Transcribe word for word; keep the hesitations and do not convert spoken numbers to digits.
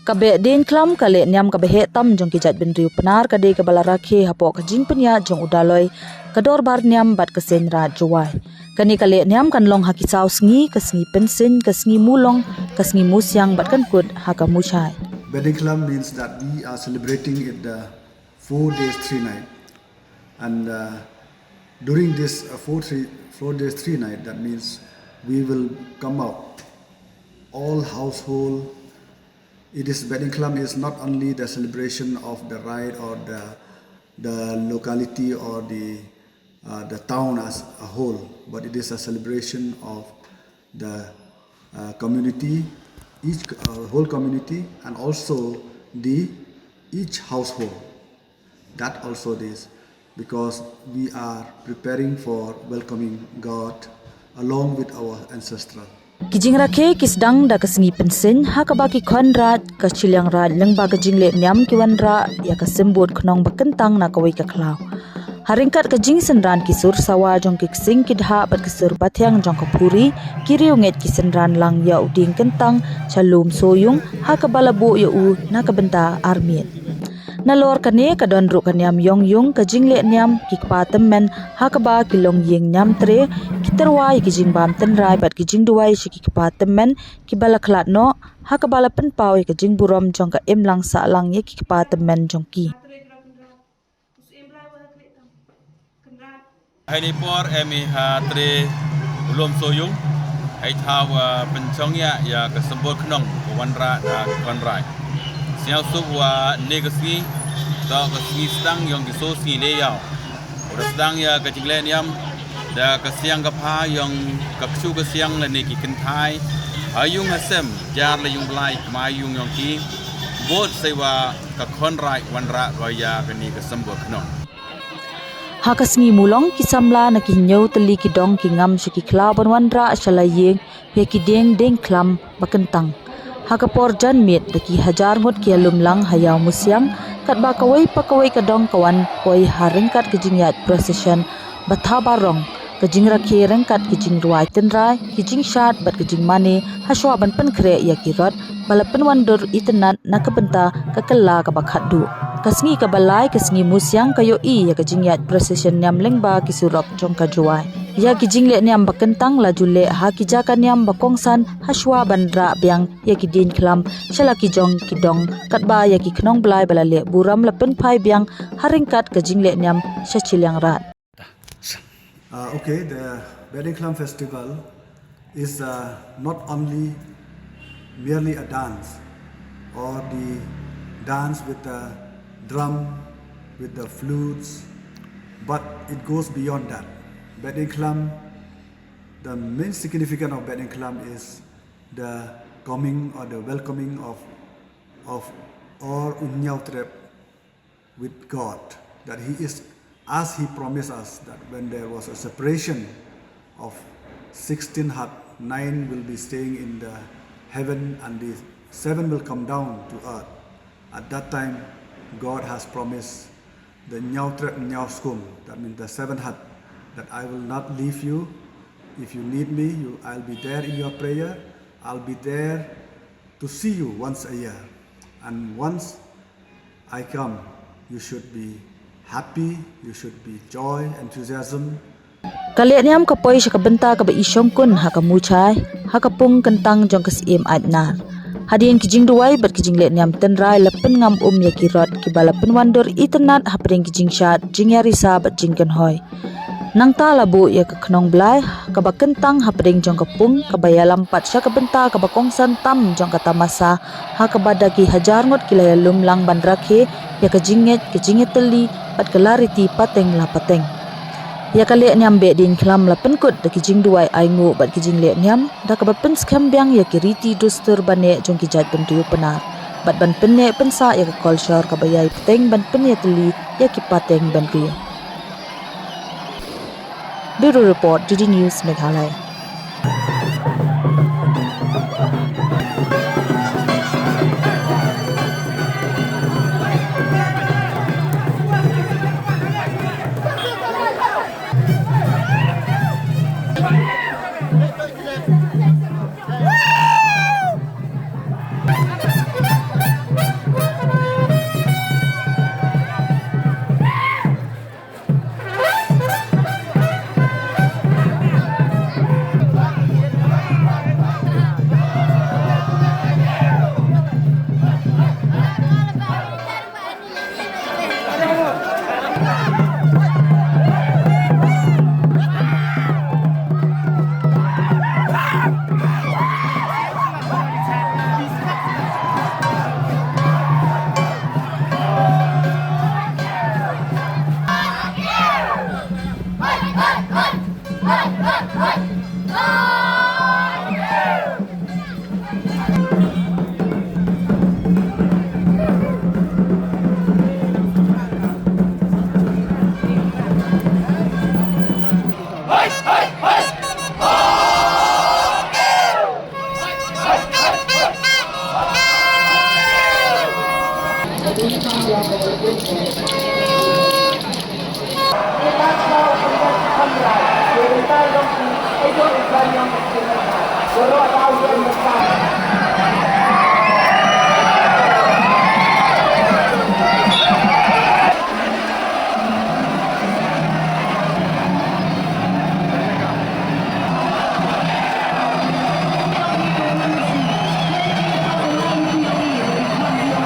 Ka Behdeiñkhlam ka lehniam kaba heh tam jong ki jaitbynriew Pnar ka dei kaba la rakhe hapoh ka jingpynïaid jong u Daloi, ka Dorbar Niam bad ka Seiñ Raij Jowai. Kane ka lehniam kan long ha ki saw sngi, ka sngi Pynseiñ, ka sngi Mulong, ka sngi Musiang bad kan kut ha ka Mushai. Behdeiñkhlam means that we are celebrating it the four days, three night. And uh, during this uh, four, three, four days, three night, that means we will come out, all household. It is, Behdeiñkhlam is not only the celebration of the ride or the, the locality or the, uh, the town as a whole, but it is a celebration of the uh, community, each uh, whole community, and also the each household. That also this, because we are preparing for welcoming God along with our ancestral. Ki jingrakhe ki sdang da ka sngi Pynseiñ, ha kaba ki khonraij, ka shiliang raij lyngba ka jinglehniam ki wanrah ïa ka symbud khnong ba kyntang na kawei ka khlaw. Ha ryngkat ka jingsynran ki sur sawa jong ki ksing ki dhah bad ki sur bathiang jong ka phuri, ki riewngeit ki synran lang ïa u dieng kyntang sha lum Soyung, ha kaba la buh ïa u na ka bynta armiet. Nalor kane ka don ruh ka niam ïong ïung, ka jinglehniam ki kpa tymmen, ha kaba ki longïing niam tre ki tyrwa ïa ki jingbam tynrai bad ki jingduwai sha ki kpa tymmen kiba la khlad noh, ha kaba la pynpaw ïa ka jingburom jong ka imlang sahlang ïa ki kpa tymmen jong ki. Hangne por em i ha tre u lum Soyung, hei thaw, uh, pynchong ïa, ïa ka symbud khnong ka wanrah da ka khonraij. Sngewsuk wa ne ka sngi, to ka sngi sdang ïong ki so sngi le ïaw. U da sdang ïa ka jinglehniam da ka siang ka pha ïong ka ksu ka siang lane ki kynthai ha ïung ha sem, jar la ïung blai kma ïung ïong ki. Bud sei wa ka khonraij wanrah wa ïa kane ka symbud khnong. Ha ka sngi Mulong ki samla na ki hynñiew tylli ki dong ki ngam sha ki khlaw ban wanrah sha la ïing ïa ki dieng deiñkhlam ba kyntang. Ha ka por janmiet da ki hajar ngut ki ïalum lang ha ïaw Musiang, katba kawei pa kawei ka dong ka wan poi ha ryngkat ka jingïaid procession ba thaw barong, ka jingrakhe ryngkat ki jingrwai tynrai, ki jingshad bad ki jingmane, ha shuwa ban pynkhreh ïa ki rot ba la pynwandur itynnad na ka bynta ka kylla kaba khatduh. Ka sngi kaba lai, ka sngi Musiang, ka ïohi ïa ka jingïaid procession niam lyngba ki surok jong ka Jowai. Ïa ki jinglehniam ba kyntang la ju leh ha ki jaka niam ba kongsan ha shuwa ban rah biang ïa ki deiñkhlam sha la ki jong ki dong, katba ïa ki khnong Blai ba la leh burom la pynphai biang ha ryngkat ka jinglehniam sha shiliang raij. Uh, okay, the Behdeiñkhlam festival is uh, not only merely a dance or the dance with the drum, with the flutes, but it goes beyond that. Behdeiñkhlam, the main significance of Behdeiñkhlam is the coming or the welcoming of, of Ur Umñiawtrep with God, that he is, as he promised us, that when there was a separation of sixteen heart, nine will be staying in the heaven and the seven will come down to earth. At that time, God has promised the Ñiawtrep Ñiawskum, that means the seven heart, that I will not leave you. If you need me, you, I'll be there in your prayer. I'll be there to see you once a year. And once I come, you should be happy, you should be joy, enthusiasm. Ka lehniam ka poi sha ka bynta kaba i shongkun ha ka Muchai, ha ka pung kyntang jong ka Syiem Aitnar. Hadien ki jingduwai bad ki jinglehniam tynrai la pynngam um ïa ki rot kiba la pynwandur itynnad hapdeng ki jingshad, jingïarisa bad jingkynhoi. Nangta la buh ïa ka khnong Blai kaba kyntang hapdeng jong ka pung, kaba ïalam pat sha ka bynta kaba kongsan tam jong ka tamasa, ha kaba da ki hajar ngut ki la ïalum lang ban rakhe ïa ka jingngeit, ka jingïatylli bad ka lariti pateng la pateng. Ïa ka lehniam Behdeiñkhlam la pynkut da ki jingduwai ainguh bad ki jinglehniam, da kaba pynskhem biang ïa ki riti dustur bane jong ki jaitbynriew Pnar, bad ban pynneh pynsah ïa ka kolshor kaba ïai bteng ban pynïatylli ïa ki pateng bynriew. Bureau Report, D D News Meghalaya.